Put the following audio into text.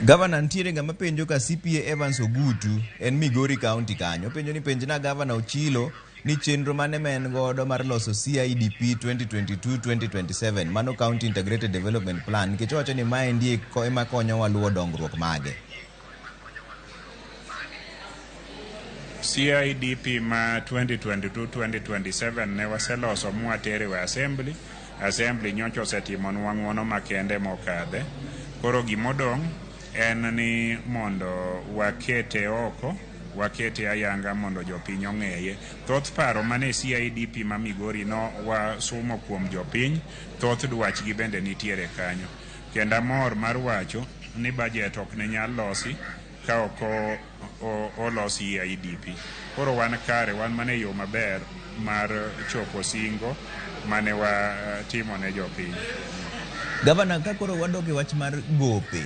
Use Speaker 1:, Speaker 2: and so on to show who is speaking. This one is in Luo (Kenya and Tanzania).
Speaker 1: Gavana, nitiere ng'ama penjo ka CPA Evans Ogutu en Migori County kanyo. Openjo ni penjna Gavana Ochilo ni chenro mane ma en godo mar loso CIDP 2022-2027 mano County Integrated Development Plan nikech owacho ni maendi ema konyowa luwo dongruok mage.
Speaker 2: CIDP ma 2022-2027 ne waseloso mwatere e assembly. Assembly nyocha osetimonwa ng'uono makende mokadhe. Koro gimodong' en ni mondo wakete oko, wakete ayanga mondo jopiny ong'eye. Thoth paro mane CIDP ma Migori no wasumo kuom jopiny, thoth dwachgi bende nitiere kanyo. Kendo amor mar wacho ni budget ok ne nyal losi ka ok olos CIDP. Koro wan kare, wan mana e yo maber mar chopo singo mane watimo ne jopiny.
Speaker 1: Gavana, ka koro wadok e wach mar gope